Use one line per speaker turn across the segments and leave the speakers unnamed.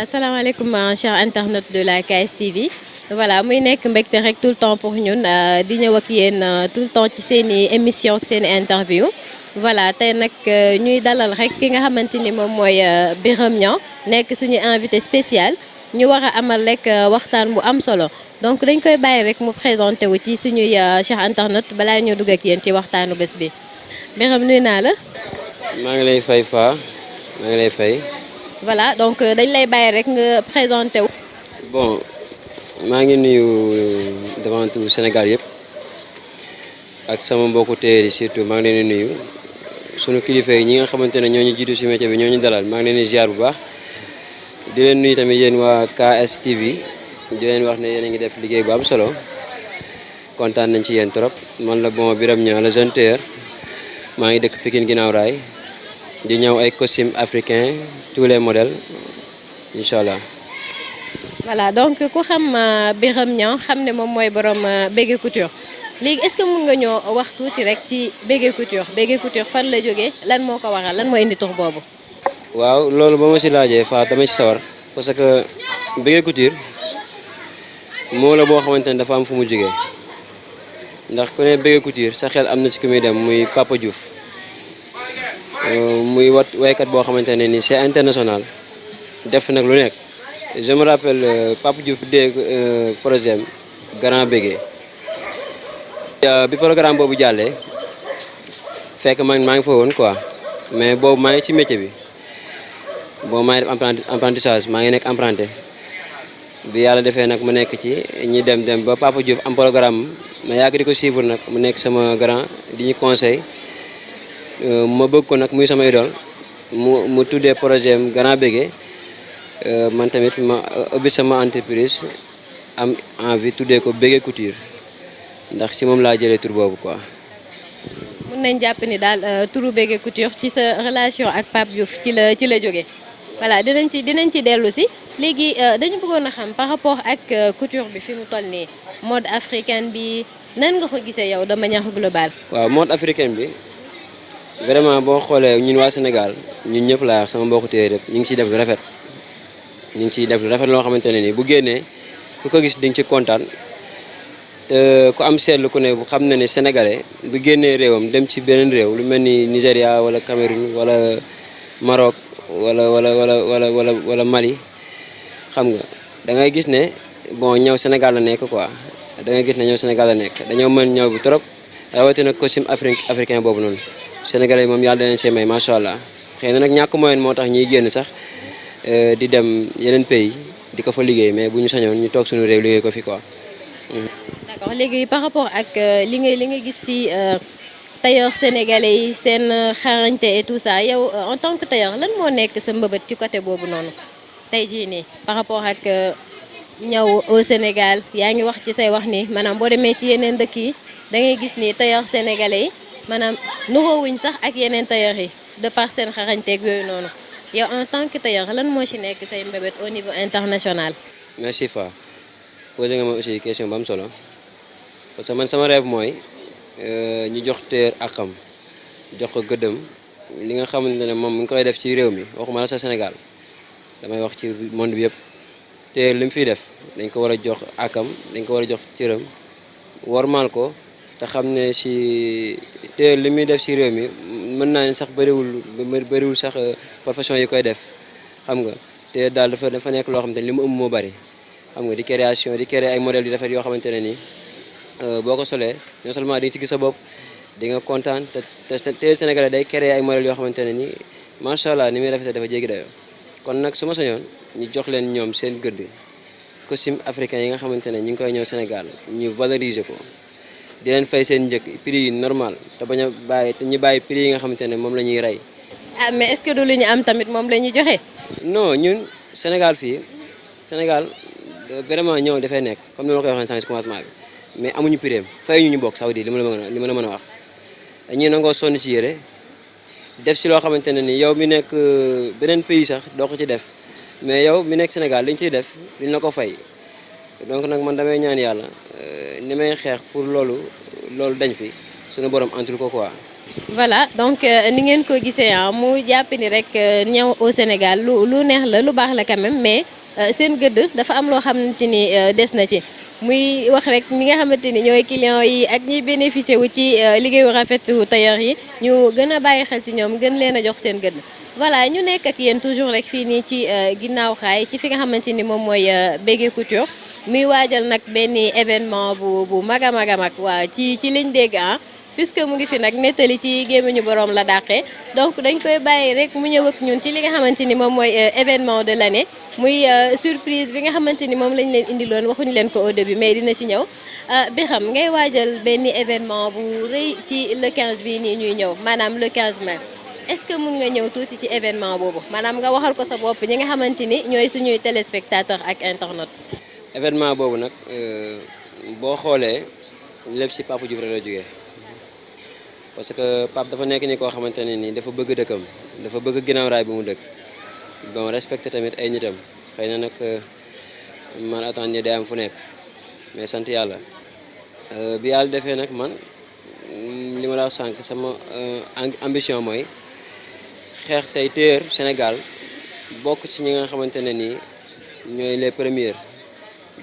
asalaamaaleykum chers internautes de la KS TV voilà muy nekk mbégte rek tout le temps pour ñun di ñëw ak yéen tout le temps ci seen i émission ak seen i interview voilà tey nag ñuy dalal rek ki nga xamante ni moom mooy Birame Niang nekk suñu invité spécial ñu war a amal rek waxtaan bu am solo donc dañ koy bàyyi rek mu présenté wu ci suñuy chers internautes balaa ñu dugg ak yéen ci waxtaanu bés bi Birame nuyu naa la.
maa ngi lay fay maa ngi lay fay.
voilà donc dañ lay bàyyi rek nga présenté wu.
bon maa ngi nuyu devant tout Sénégal yëpp ak sama mbokku téer yi surtout maa ngi leen di nuyu sunu kilifa yi ñi nga xamante ne ñoo ñu jiitu si métier bi ñoo ñu dalal maa ngi leen di ziar bu baax di leen nuyu tamit yéen waa KSTV di leen wax ne yéen a ngi def liggéey bu am solo kontaan nañ ci yéen trop man la bon Birame Niang le jeune tailleur maa ngi dëkk Pikine ginnaaw raay di ñëw ay costume africain tous les modèles incha allah.
voilà donc ku xam Birame Niang xam ne moom mooy borom Bégué Couture léegi est-ce que mun nga ñoo wax tuuti rek ci Bégué Couture fan la jógee lan moo ko waral lan moo indi tur boobu.
waaw loolu ba ma si laajee fa dama si sawar parce que Bégué Couture moo la boo xamante ne dafa am fu mu jógee ndax ku ne Bégué Couture sa xel am na ci ku muy dem muy Papa Diouf. muy waykat boo xamante ne ni c'est international def nag lu nekk je me rappelle Papa Diouf dee projet Grand Bégué bi programme boobu jàllee fekk maa ngi fa woon quoi mais boobu maa ngi ci métier bi boobu maa ngi def apprentissage maa ngi nekk apprenti bi yàlla defee nag mu nekk ci ñi dem ba Papa Diouf am programme ma yàgg di ko suivre nag mu nekk sama grand di ñu conseil ma bëgg ko nag muy sama idole mu tuddee projet am Grand Bégué man tamit ma ubbi sama entreprise am envie tuddee ko Bégué Couture ndax ci moom laa jëlee tur boobu quoi.
mun nañ jàpp ni daal turu Bégué Couture ci sa relation ak Pape Diouf ci la jóge voilà dinañ ci dellu si léegi dañu bëggoon a xam par rapport ak couture bi fi mu toll nii mode africaine bi nan nga ko gisee yow de manière globale.
waaw mode africaine bi. vraiment boo xoolee ñun waa Sénégal ñun ñëpp laa wax sama mbokku téere rek ñu ngi ciy def lu rafet loo xamante ne nii bu génnee ku ko gis di nga ci kontaan te ku am seetlu ku ne bu xam na ne sénégalais bu génnee réewam dem ci beneen réew lu mel ni Nigéria wala Cameroun wala Maroc wala Mali xam nga da ngay gis ne bon ñëw Sénégal la nekk quoi da ngay gis ne ñëw Sénégal la nekk dañoo mën ñëw bi trop rawatina costume africain boobu noonu. Sénégalais yi moom yàlla danañ see may macha allah xëy na nag ñàkk moyen moo tax ñuy génn sax di dem yeneen pays di ko fa liggéey mais bu ñu sañoon ñu toog suñu réew liggéey ko fi quoi.
d'accord léegi par rapport ak li nga gis ci tailleur sénégalais yi seen xarañte et tout ça yow en tant que tailleur lan moo nekk sa mbëbët ci côté boobu noonu tey jii nii par rapport ak ñëw au Sénégal yaa ngi wax ci say wax ni maanaam boo demee ci yeneen dëkk yi da ngay gis ni tailleur sénégalais yi. maanaam nuroowuñ sax ak yeneen tailleur yi de par seen xarañteeg yooyu noonu yow en tant que tailleur lan moo ci nekk say mbébét au niveau international.
merci Fa posé nga ma aussi question bu am solo parce que man sama rêve mooy ñu jox tailleur akam jox ko gëddëm li nga xamante ne moom mu ngi koy def ci réew mi waxuma la sa Sénégal damay wax ci monde bi yëpp tailleur li mu fiy def dañ ko war a jox akam dañ ko war a jox cëram wormaal ko. te xam ne si te li muy def si réew mi mën naa ne sax bëriwul sax profession yi koy def xam nga te daal dafa nekk loo xamante ne li mu ëmb moo bëri xam nga di créer ay modèles yu rafet yoo xamante ne nii boo ko solee non seulement di nga ci gis sa bopp di nga kontaan te Sénégalais day créer ay modèles yoo xamante ne nii macha allah ni muy rafetee dafa jéggi dayoo kon nag su ma sañoon ñu jox leen ñoom seen gëdd costume africain yi nga xamante ne ñu ngi koy ñëw Sénégal ñu valoriser ko. di leen fay seen njëkk prix yi normal te bañ a bàyyi te ñu bàyyi prix yi nga xamante ne moom la ñuy rey.
ah mais est-ce que du lu ñu am tamit moom la ñuy joxe.
non ñun Sénégal vraiment ñëw dafay nekk comme ni ma la koy waxee sànq ci commencement bi mais amuñu prix fay ñu bokk ça veut dire li ma la mën a wax. dañuy nangoo sonn ci yére def si loo xamante ne ni yow mi nekk beneen pays sax doo ko ci def mais yow mi nekk Sénégal liñ ciy def liñ la ko fay. donc nag man damay ñaan yàlla ni may xeex pour loolu dañ fi suñu borom antul ko quoi
voilà donc ni ngeen ko gisee mu jàpp ni rek ñëw au Sénégal lu neex la lu baax la quand même mais seen gëdd dafa am loo xamante ni des na ci muy wax rek ñi nga xamante ni ñooy clients yi ak ñiy bénéficier wu ci liggéeyu rafetu tailleur yi ñu gën a bàyyi xel ci ñoom gën leen a jox seen gëdd. voilà ñu nekk ak yéen toujours rek fii nii ci ginnaaw xaay ci fi nga xamante ni moom mooy Bégué Couture muy waajal nag benn événement bu mag a mag a mag waaw ci liñ dégg puisque mu ngi fi nag nettali ci gémmiñu borom la dàqee donc dañ koy bàyyi rek mu ñëw ak ñun ci li nga xamante ni moom mooy événement de l'année muy surprise bi nga xamante ni moom lañ leen indiloon waxuñu leen ko au début mais dina ci ñëw bi xam ngay waajal benn événement bu rëy ci le 15 bii nii ñuy ñëw maanaam le 15 mai est-ce que mun nga ñëw tuuti ci événement boobu maanaam nga waxal ko sa bopp ñi nga xamante ni ñooy suñuy téléspectateurs ak internautes.
événement boobu nag boo xoolee lépp ci Pape Diouf rek la jógee parce que Pape dafa nekk ni koo xamante ne nii dafa bëgg dëkkam dafa bëgg ginnaaw raay bi mu dëkk bon respecté tamit ay nitam xëy na nag man attendre day am fu nekk mais sant yàlla bi yàlla defee nag man li ma la wax sànq sama ambition mooy xeex tey téer Sénégal bokk ci ñi nga xamante ne nii ñooy les premiers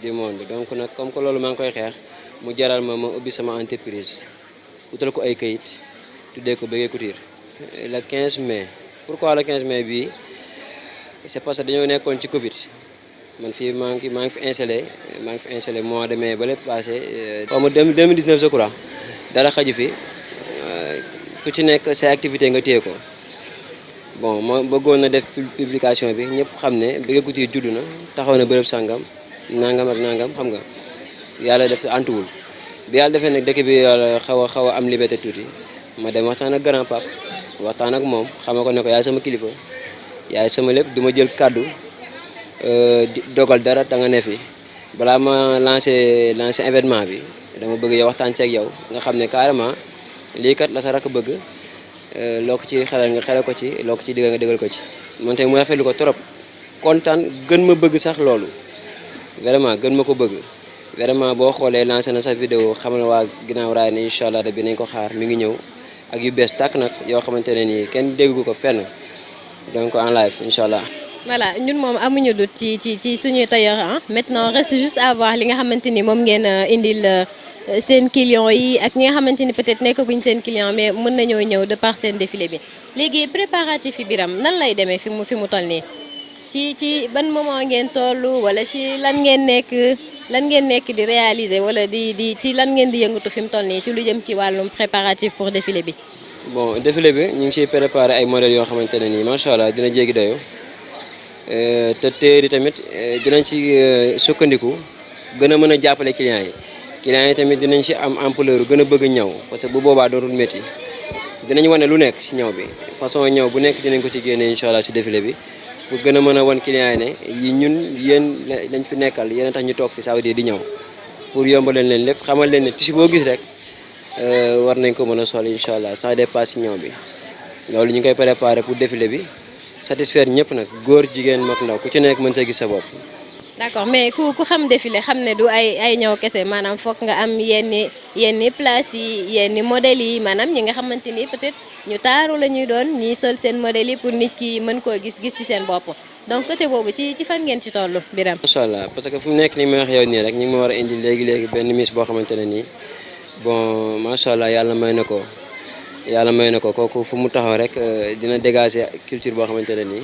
du monde donc nag comme que loolu maa ngi koy xeex mu jaral ma ubbi sama entreprise utal ko ay kayit tuddee ko Bégué Couture le 15 mai. pourquoi le 15 mai bii c'est parce que dañoo nekkoon ci Covid man fii maa ngi fi installé mois de mai ba lépp passé xaw ma 2019 je crois dara xaju fi ku ci nekk say activité nga téye ko bon ma bëggoon na def publication bi ñëpp xam ne Bégué Couture judd na taxaw na bërëb sàngam nangam ak nangam xam nga yàlla def antuwul bi yàlla defee nag dëkk bi xaw a am liberté tuuti ma dem waxtaan ak grand pape waxtaan ak moom xama ko ne ko yaay sama kilifa yaay sama lépp du ma jël kàddu dogal dara ta nga ne fi balaa ma lancé événement bi dama bëgg yow waxtaan ceeg yow nga xam ne carrément lii kat la sa rakk bëgg loo ko ci xelal nga xelal ko ci loo ko ci digal nga digal ko ci man tey mu rafetlu ko trop kontaan gën ma bëgg sax loolu vraiment gën ma ko bëgg vraiment boo xoolee lancé na sa vidéo xamal waa ginnaaw raay ne incha allah rabbi nañ ko xaar mi ngi ñëw ak yu bees tàkk nag yoo xamante ne nii kenn déggu ko fenn donc en live incha allah.
voilà ñun moom amuñu dut ci suñuy tailleur maintenant reste juste à voir li nga xamante ni moom ngeen indil seen clients yi ak ñi nga xamante ni peut-être nekkaguñ seen client mais mën nañoo ñëw de par seen défilé bi léegi préparatif yi Biram nan lay demee fi mu toll nii ci ban moment ngeen toll wala ci lan ngeen nekk di réaliser wala di ci lan ngeen di yëngatu fi mu toll nii ci lu jëm ci wàllum préparatif pour défilé bi.
bon défilé bi ñu ngi ciy préparé ay modèles yoo xamante ne nii macha allah dina jéggi dayo te téeri tamit dinañ ci sukkandiku gën a mën a jàppale clients yi tamit dinañ ci am ampleur gën a bëgg ñaw parce que bu boobaa dootul métti dinañ wane lu nekk ci ñaw bi façon ñaw bu nekk dinañ ko ci génne incha allah ci défilé bi pour gën a mën a wan clients yi ne yi ñun yéen lañ fi nekkal yéen a tax ñu toog fi ça veut dire di ñaw pour yombaleen leen lépp xamal leen ne tissu boo gis rek war nañ ko mën a sol incha allah sans dépasse ci ñaw bi loolu ñu ngi koy préparé pour défilé bi satisfaire ñëpp nag góor jigéen mag ndaw ku ci nekk mën sa gis sa bopp.
d'accord mais ku xam défilé xam ne du ay ñëw kese maanaam foog nga am yenn place yi yenn modèles yi maanaam ñi nga xamante ni peut-être ñu taaru la ñuy doon ñiy sol seen modèles yi pour nit ki mën koo gis ci seen bopp donc côté boobu ci fan ngeen ci tollu Biram.
macha allah parce que fu mu nekk nii may wax yow nii rek ñu ngi ma war a indi léegi benn miss boo xamante ne nii bon macha allah yàlla may na ko kooku fu mu taxaw rek dina dégager culture boo xamante ne nii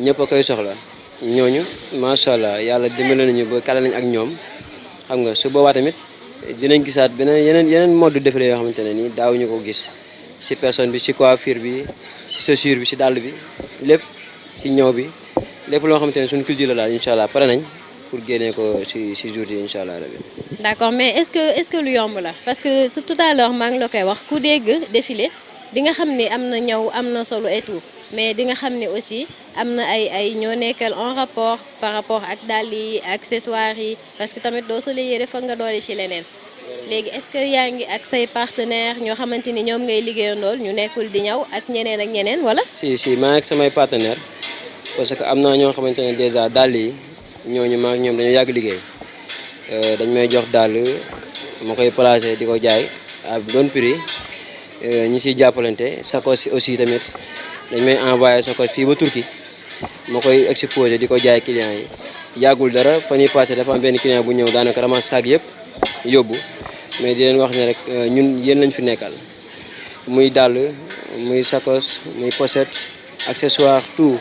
ñëpp a koy soxla. ñooñu macha allah yàlla dimbale nañu ba kale nañ ak ñoom xam nga su boobaa tamit dinañ gisaat yeneen mode de défilé yoo xamante ne nii daawuñu ko gis ci personne bi ci coiffure bi ci chaussure bi ci dàll bi lépp ci ñëw bi lépp loo xamante ne suñu culture la daal incha allah pare nañ pour génnee ko ci jour yi incha allah rabi.
d'accord mais est-ce que lu yomb la parce que tout à l'heure maa ngi la koy wax ku dégg défilé di nga xam ne am na ñaw am na solo et tout mais di nga xam ne aussi am na ay ñoo nekkal en rapport par rapport ak dàll yi accessoires yi parce que tamit doo solee yére foog nga doole ci leneen léegi est-ce que yaa ngi ak say partenaires ñoo xamante ni ñoom ngay liggéeyandool ñu nekkul di ñaw ak ñeneen wala.
si maa ngi ak samay partenaires parce que am naa ñoo xamante ne déjà dàll yi ñooñu maa ak ñoom dañoo yàgg liggéey dañ may jox dàll ma koy placer di ko jaay à bon prix ñi siy jàppalante sakos aussi tamit dañ may envoyé sakos fii ba Turquie ma koy exposé di ko jaay clients yi yàggul dara fan yii passé dafa am benn client bu ñëw daanaka ramasse saag yëpp yóbbu mais di leen wax ne rek ñun yéen lañ fi nekkal muy dàll muy sakos muy pochette accessoire tout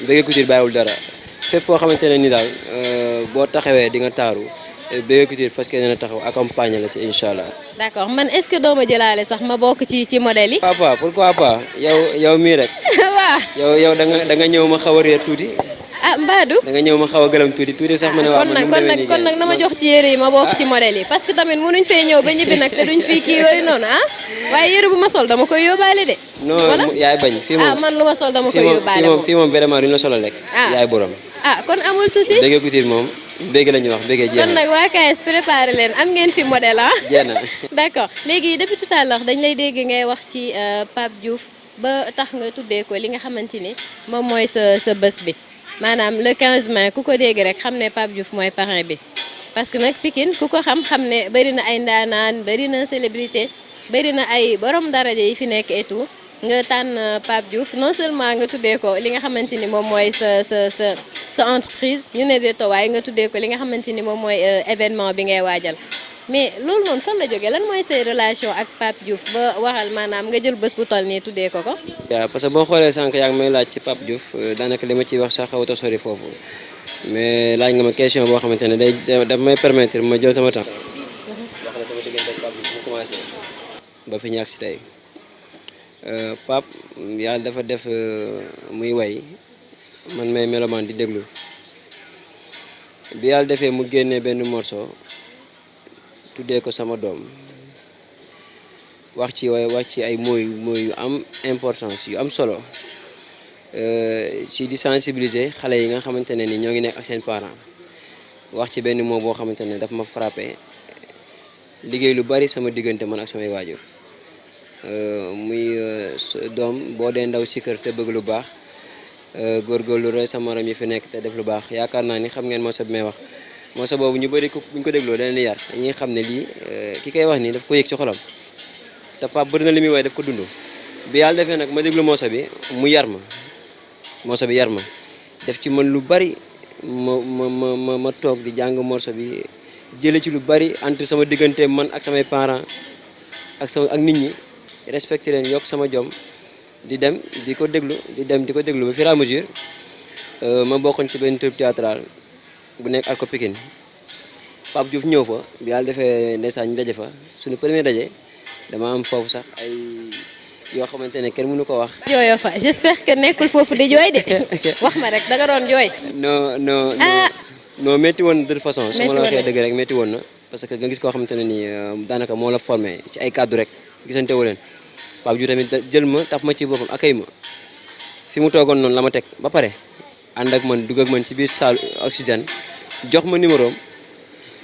Bégué Couture bàyyiwul dara fépp foo xamante ne ni daal boo taxawee di nga taaru Bégué Couture fas yéene taxaw accompagner la si incha allah.
d'accord man est-ce que doo ma jëlaale sax ma bokk ci modèle yi.
papa pourquoi pas yow mii rek.
waaw
yow da nga ñëw ma xaw a réer tuuti.
ah Mbadou.
da nga ñëw ma xaw a gëlëm tuuti sax ma ne waaw
kon nag na ma jox ci yére yi ma bokk ci modèle yi parce que tamit mënuñ fee ñëw ba ñibbi nag te duñ fii kii yooyu noonu waaye yére bu ma sol dama koy yóbbaale de.
non yaay bañ. fii moom
man lu ma sol dama koy yóbbaale moom
fii moom vraiment duñ la solal rek. yaay borom.
kon amul souci.
Bégué Couture moom Bégué la ñuy wax Bégué jeex na
kon nag waa KS préparé leen am ngeen fi modèle
jeex na
d'accord léegi depuis tout à l'heure dañ lay dégg ngay wax ci Pape Diouf ba tax nga tuddee ko li nga xamante ni moom mooy sa bés bi maanaam le 15 mai ku ko dégg rek xam ne Pape Diouf mooy parrain bi parce que nag Pikine ku ko xam ne bëri na ay ndaanaan bëri na célébrité bëri na ay borom daraja yi fi nekk et tout nga tànn Pape Diouf non seulement nga tuddee ko li nga xamante ni moom mooy sa entreprise ñu ne de waaye nga tuddee ko li nga xamante ni moom mooy événement bi ngay waajal mais loolu noonu fan la jógee lan mooy say relation ak Pape Diouf ba waxal maanaam nga jël bés bu toll nii tuddee ko ko.
waaw parce que boo xoolee sànq yaa ngi may laaj ci Pape Diouf daanaka li ma ciy wax sax xawut a sori foofu mais laaj nga ma question boo xamante ne daf may permettre ma jël sama temps. wax la sama diggante ak Pape Diouf mu commencé ba fi ñàkk si tey Pape yàlla dafa def muy way man may melomaan di déglu bi yàlla defee mu génnee benn morceau. tuddee ko sama doom wax ci ay mooy yu am importance yu am solo ci di sensibiliser xale yi nga xamante ne ni ñoo ngi nekk ak seen parents wax ci benn mot boo xamante ne daf ma frappé liggéey lu bari sama diggante man ak samay waajur muy doom boo dee ndaw ci kër te bëgg lu baax góorgóorlu roy sa morom yi fi nekk te def lu baax yaakaar naa ni xam ngeen moo sa bi may wax moosa boobu ñu bëri buñ ko dégloo dana leen yar dañuy xam ne lii ki koy wax nii daf ko yëg ci xolam te Pape bëri na li muy way daf ko dund bi yàlla defee nag ma déglu moosa bi mu yar ma moosa bi yar ma def ci man lu bari ma toog di jàng morso bi jële ci lu bari entre sama diggante man ak samay parents ak nit ñi respecté leen yokk sama jom di dem di ko déglu ba fur et à mesure ma bokkoon ci benn troupe théâtrale bu nekk Arco Pikine Pape Diouf ñëw fa bi yàlla defee ndeysaan ñu daje fa suñu premier daje dama am foofu sax ay yoo xamante ne kenn mënu ko wax.
jooyoo fa j'espère que nekkul foofu di jooy de wax ma rek da nga doon jooy.
non métti woon de toute façon. su ma la waxee dëgg rek métti woon na parce que nga gis koo xamante ne nii daanaka moo la formé ci ay kàddu rek gisante wu leen Pape Diouf tamit jël ma taf ma ci boppam akay ma fi mu toogoon noonu la ma teg ba pare ànd ak man dugg ak man ci biir salle oxygène. jox ma numéro am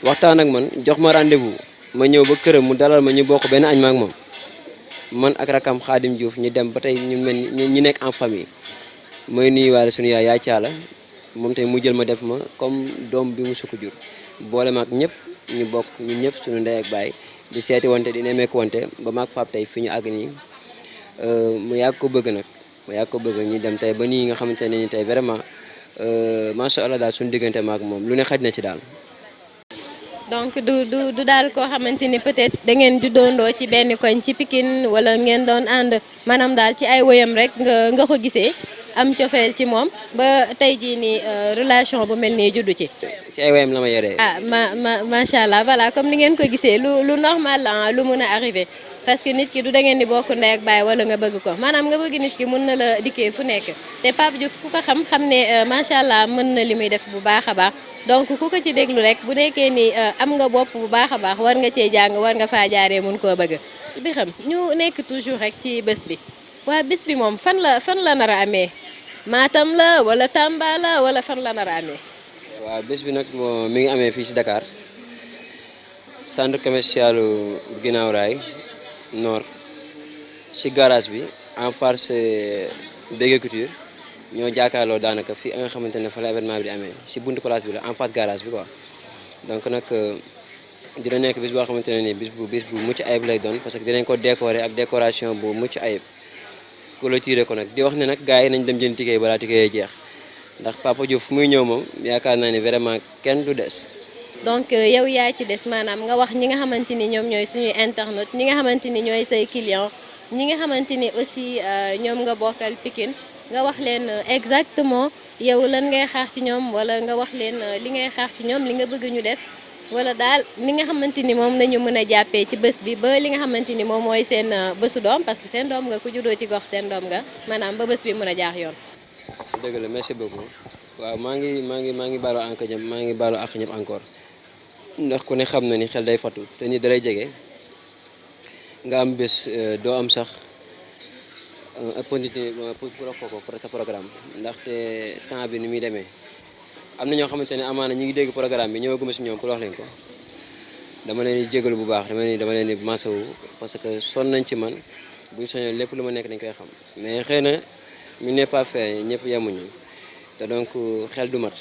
waxtaan ak man jox ma rendez-vous ma ñëw ba këram mu dalal ma ñu bokk benn añ ma ak moom man ak rakam Khadim Diouf ñu dem ba tey ñu mel ni ñu nekk en famille mooy nuyuwaale suñu yaay Thiala moom tey mu jël ma def ma comme doom bi mu sukk jur boole ma ak ñëpp ñu bokk ñun ñëpp suñu ndey ak baay di seeti wante di nemmeeku wante ba maag Pape tey fi ñu àgg nii mu yàgg ko bëgg nag mu yàgg ko bëgg ñu dem tey ba nii nga xamante ne ni tey vraiment. macha allah daal suñu diggante maak moom lu ne xaj na ci daal.
donc du daal koo xamante ni peut-être da ngeen juddoondoo ci benn koñ ci Pikine wala ngeen doon ànd maanaam daal ci ay woyam rek nga ko gisee am cofeel ci moom ba tey jii nii relation bu mel nii juddu ci.
ci ay woyam la ma yoree.
macha allah voilà comme ni ngeen ko gisee lu normal la lu mun a arrivé. parce que nit ki du da ngeen di bokk ndey ak baay wala nga bëgg ko maanaam nga bëgg nit ki mën na la dikkee fu nekk te Pape Diouf ku ko xam ne macha allah mën na li muy def bu baax a baax donc ku ko ci déglu rek bu nekkee ni am nga bopp bu baax a baax war nga cee jàng war nga faa jaaree mun koo bëgg bi xam ñu nekk toujours rek ci bés bi waa bés bi moom fan la nar a amee Matam la wala Tamba la wala fan la nar a amee.
waaw bés bi nag mi ngi amee fii ci Dakar centre commercial Guinaw Rail nord ci garage bi en face Bégué Couture ñoo jàkkaarloo daanaka fii nga xamante ne fa la événement bi di amee ci buntu place bi la en face garage bi quoi donc nag dina nekk bis boo xamante ne nii bis bu mucc ayib lay doon parce que dinañ ko décorer ak décoration bu mucc ayib clôturer ko nag di wax ne nag gars yi nañ dem jënd ticket balaa ticket yi jeex ndax Papa Diouf fu muy ñëw moom yaakaar naa ni vraiment kenn du des.
donc yow yaa ci des maanaam nga wax ñi nga xamante ni ñoom ñooy suñuy internet ñi nga xamante ni ñooy say client ñi nga xamante ni aussi ñoom nga bokkal Pikine nga wax leen exactement yow lan ngay xaar ci ñoom wala nga wax leen li ngay xaar ci ñoom li nga bëgg ñu def wala daal li nga xamante ni moom nañu mën a jàppee ci bés bi ba li nga xamante ni moom mooy seen bésu doom parce que seen doom nga ku juddoo ci gox seen doom nga maanaam ba bés bi mën a jaax yoon.
dëgg la merci beaucoup waaw maa ngi baalu àq ñëpp maa ngi baalu àq ñëpp encore ndax ku ne xam na ni xel day fatu te ni dalay jege nga am bés doo am sax opportunité pour wax ko pour sa programme ndaxte temps bi ni muy demee am na ñoo xamante ne amaana ñi ngi dégg programme bi ñëwaguma si ñoom pour wax leen ko dama leen di jégalu bu baax dama leen di masawu parce que sonn nañ ci man buñ soñoon lépp lu ma nekk dañ koy xam mais xëy na mi n'est pas fait ñëpp yemuñu te donc xel du mat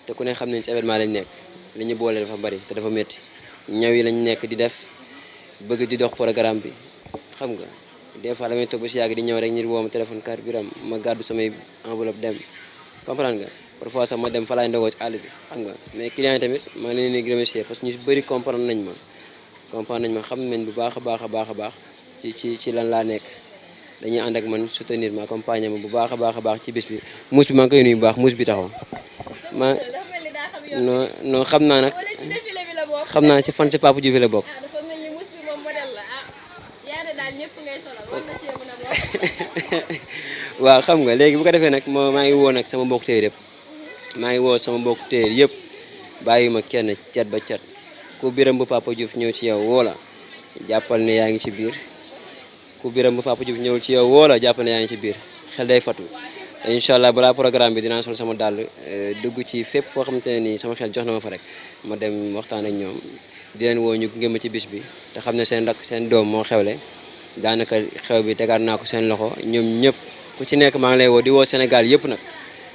te ku ne xam nañ ci événement lañ nekk li ñu boole dafa bari te dafa métti ñaw yi lañ nekk di def bëgg di dox programme bi xam nga des fois damay toog ba si yàgg di ñëw rek ñu woo ma téléphone carte biram ma gàddu samay enveloppe dem comprendre nga parfois sax ma dem fa laay ndogoo ci àll bi xam nga mais client yi tamit maa ngi leen di remercier parce que ñu si bëri comprendre nañ ma xam nañ bu baax a baax ci lan laa nekk dañuy ànd ak man soutenir ma accompagner ma bu baax a baax ci bis bi muus bi maa ngi koy nuyu bu baax muus bi taxaw ma non xam naa nag xam naa ci fan si Papa Diouf la bokk. waaw xam nga léegi bu ko defee nag maa ngi woo nag sama mbokk téer yëpp maa ngi woo sama mbokk téer yëpp bàyyi ma kenn cat ba cat ku biram bu Papa Diouf ñëw ci yow woo la jàppal ne yaa ngi ci biir ku biram bu Papa Diouf ñëw ci yow woo la jàppal ne yaa ngi ci biir xel day fatu incha allah balaa programme bi dinaa sol sama dàll dugg ci fépp foo xamante ne nii sama xel jox na ma fa rek ma dem waxtaan ak ñoom di leen woo ñu gunge ma ci bis bi te xam ne seen rak seen doom moo xewle daanaka xew bi tegaat naa ko seen loxo ñoom ñëpp ku ci nekk maa ngi lay woo di woo Sénégal yëpp nag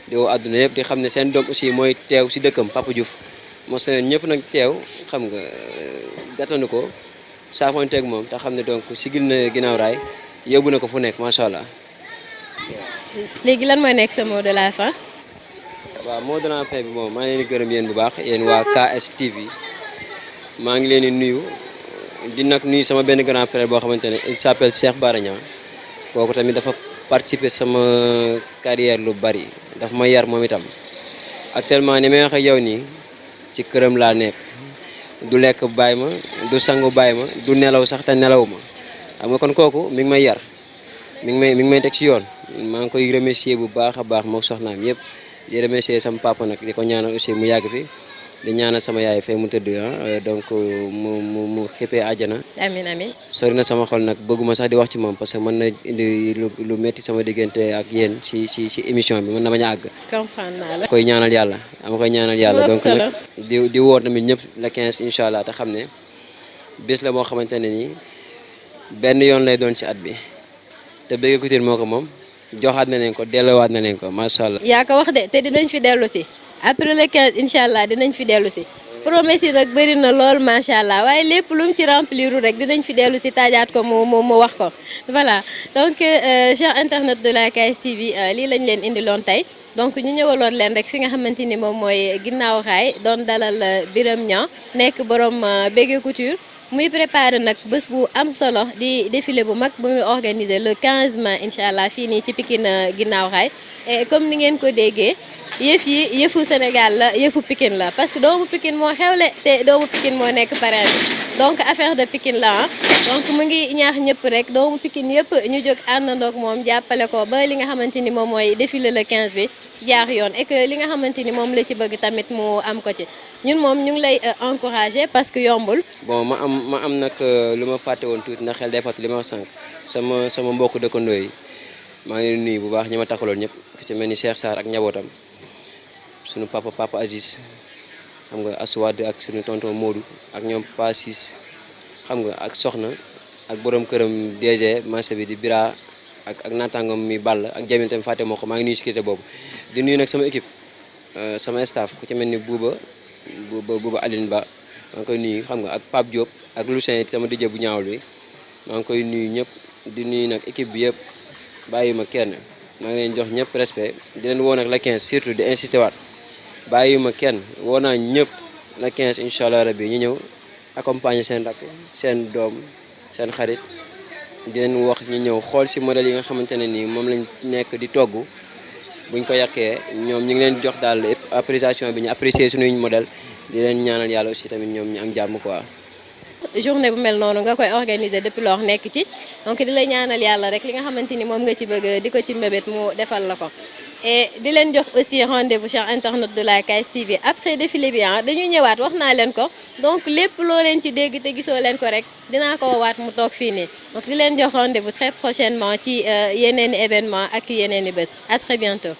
di woo àdduna yëpp di xam ne seen doom aussi mooy teew si dëkkam Papa Diouf moo seen ñëpp nag teew xam nga gàttandu ko saafonteeg moom te xam ne donc sigil na ginnaaw raay yóbbu na ko fu nekk macha allah.
léegi lan mooy nekk sa mot de la fin.
waaw mot de la fin bi moom maa ngi leen di gërëm yéen bu baax yéen waa KS TV maa ngi leen di nuyu di nag nuyu sama benn grand frère boo xamante ne il s'appelle Cheikh Bara Niang kooku tamit dafa participer sama carrière lu bari daf ma yar moom itam actuellement ni may wax ak yow nii ci këram laa nekk du lekk bàyyi ma du sangu bàyyi ma du nelaw sax te nelaw ma xam nga kon kooku mi ngi may yar mi ngi may teg ci yoon maa ngi koy remercier bu baax a baax mook soxnaam yëpp di remercier sama papa nag di ko ñaanal aussi mu yàgg fi di ñaanal sama yaay fee mu tëdd donc mu xippee àjjana.
amiin amiin.
sori na sama xol nag bëgguma sax di wax ci moom parce que mën na indi lu métti sama diggante ak yéen ci émission bi mën na bañ a àgg.
comprendre naa la.
koy ñaanal yàlla ama koy ñaanal yàlla donc nag di woo tamit ñëpp la 15 incha allah te xam ne bés la boo xamante ne nii benn yoon lay doon ci at bi te Bégué Couture moo ko moom joxaat na leen ko delloowaat na leen ko macha allah.
yaa ko wax de te dinañ fi dellu si. après le 15 incha allah dinañ fi dellu si promesse yi nag bëri na lool macha allah waaye lépp lu mu ci remplir rek dinañ fi dellu si taajaat ko mu wax ko voilà donc chers internautes de la KS TV lii lañ leen indiloon tey donc ñu ñëwaloon leen rek fi nga xamante ni moom mooy ginnaaw raay doon dalal Birame Niang nekk borom Bégué Couture muy préparé nag bés bu am solo di défilé bu mag bu muy organiser le 15 mai incha allah fii nii ci Pikine ginnaaw raay et comme ni ngeen ko déggee. yëfu Sénégal la yëfu Pikine la parce que doomu Pikine moo xewle te doomu Pikine moo nekk parrain bi donc affaire de Pikine la donc mu ngi ñaax ñëpp rek doomu Pikine yëpp ñu jóg àndandoog moom jàppale ko ba li nga xamante ni moom mooy défilé le 15 bi jaar yoon et que li nga xamante ni moom la ci bëgg tamit mu am ko ci ñun moom ñu ngi lay encouragé parce que yombul.
bon ma am nag lu ma fàtte woon tuuti ndax xel day fàtte li ma wax sànq sama mbokku dëkkandoo yi maa ngi nuyu bu baax ñi ma taxaloon ñëpp ku ci mel ni Cheikh Sarr ak njabootam. suñu papa Aziz xam nga Aswad ak suñu tonton Modou ak ñoom Passis xam nga ak soxna ak borom këram DG marché bi di Bira ak naataangoom mi Ball ak Jamil tamit fàtte moo ko maa ngi nuyu sécurité boobu di nuyu nag sama équipe sama staff ku ci mel ni Bouba Aline Ba maa ngi koy nuyu xam nga ak Pape Diop ak Lucien sama DJ bu ñaawul bi maa ngi koy nuyu ñëpp di nuyu nag équipe bi yëpp bàyyi ma kenn maa ngi leen jox ñëpp respect di leen woo nag la 15 surtout di incité waat bàyyi ma kenn woo naa ñëpp la 15 incha allah rabbi ñu ñëw accompagner seen rakk seen doom seen xarit di leen wax ñu ñëw xool si modèle yi nga xamante ne nii moom lañ nekk di togg buñ ko yàqee ñoom ñu ngi leen jox daal appréciation bi ñu apprécier suñuy modèle di leen ñaanal yàlla aussi tamit ñoom ñu am jàmm quoi.
journée bu mel noonu nga koy organiser depuis lors nekk ci donc di la ñaanal yàlla rek li nga xamante ni moom nga ci bëgg di ko ci mbébét mu defal la ko et di leen jox aussi rendez-vous chers internautes de la KS TV après défilé bi dañuy ñëwaat wax naa leen ko donc lépp loo leen ci dégg te gisoo leen ko rek dinaa ko waat mu toog fii nii donc di leen jox rendez-vous très prochainement ci yeneen i événement ak yeneen i bés à très bientôt.